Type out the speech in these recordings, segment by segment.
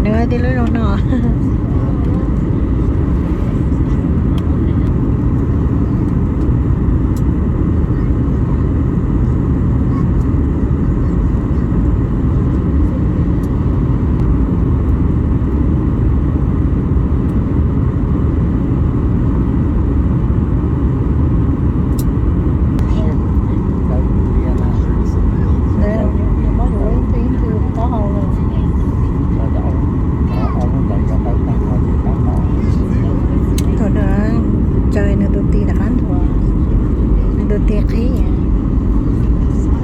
Nws tij lub zoo no. Thaum ntawd tsaws nws tus tis rov qab nthuav, nws tus tis qhib,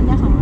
nyob hauv.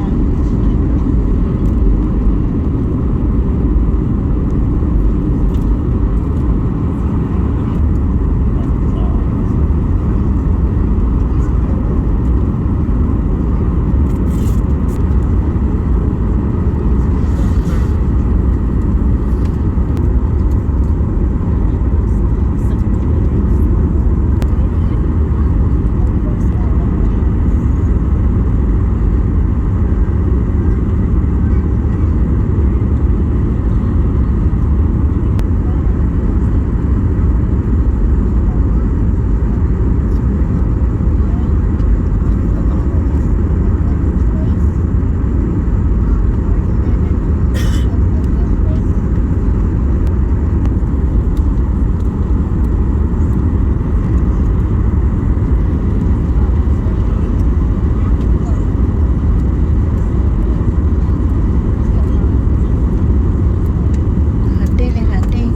Hav dej li hav dej.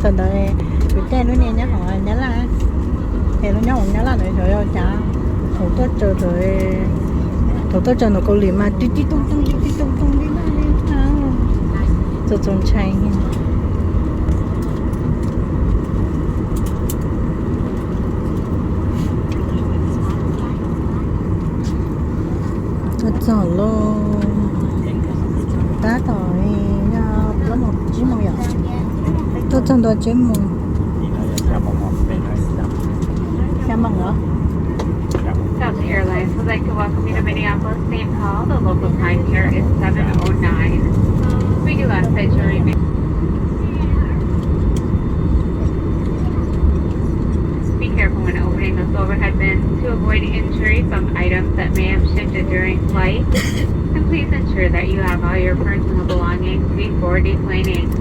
Thaum ntawd kuv caij lub niag nyob hauv Nyab Laj, es lub nyob hauv Nyab Laj ntawd xyov yog cas, thaum tuaj tsaws, thaum tuaj tsaws ntawm Kaus Lim mas tib tib tooj tooj tib tib tooj tooj tib laj li, txaus txaus ntshai. Tuaj txog lauj, tab tom yog plaub moos tsib moos yom, tuaj txog ntua tsib moos. Xya moos los? Delta Airlines would like to welcome you to Minneapolis, Saint Paul. The local time here is seven oh nine. We do ask that you remain. Be careful when opening those overhead bins to avoid injury from items that may have shifted during flight. And please ensure that you have all your personal belongings before deplaning.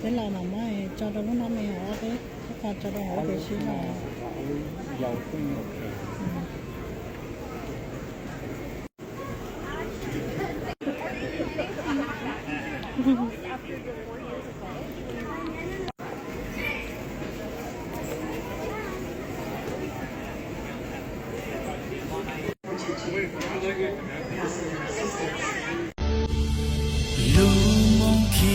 Peb los mas muab tso rau lub no me hauv, peb, peb tso rau hauv tiam sis no. Lub hmoo khi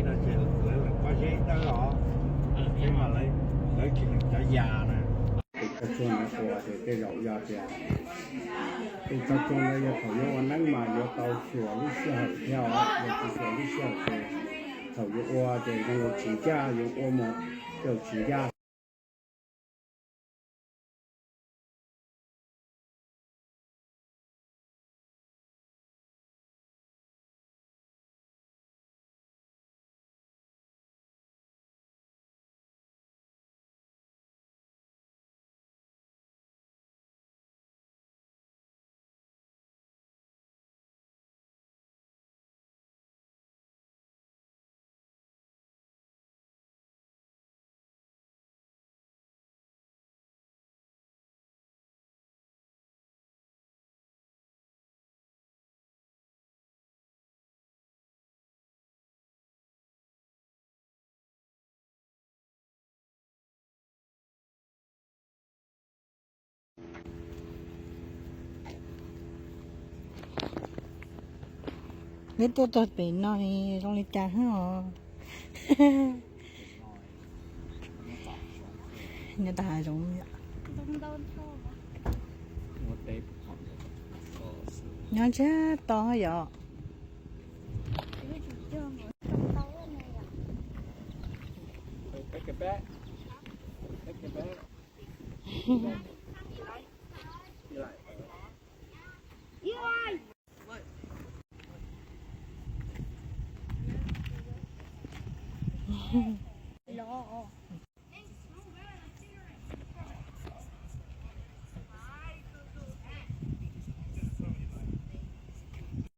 No ces lawv lawm pob zeb dawb os, peb mas lawv tsis lawm cov yas na. Tus tso tseg no ua ces tej zaum yog tias tus tso tseg no yog thaum yuav ua neeb mas yuav tau xyuas lub sij hawm thiab os, yog tsis xyuas lub sij hawm ces thaum yuav ua ces zoo li tsis ncaj, yuav ua mus tej zaum tsis ncaj. Neb tuaj txog pem no zoo li cas hab os? Nyob tas zoov, nyob ntsiag to yom.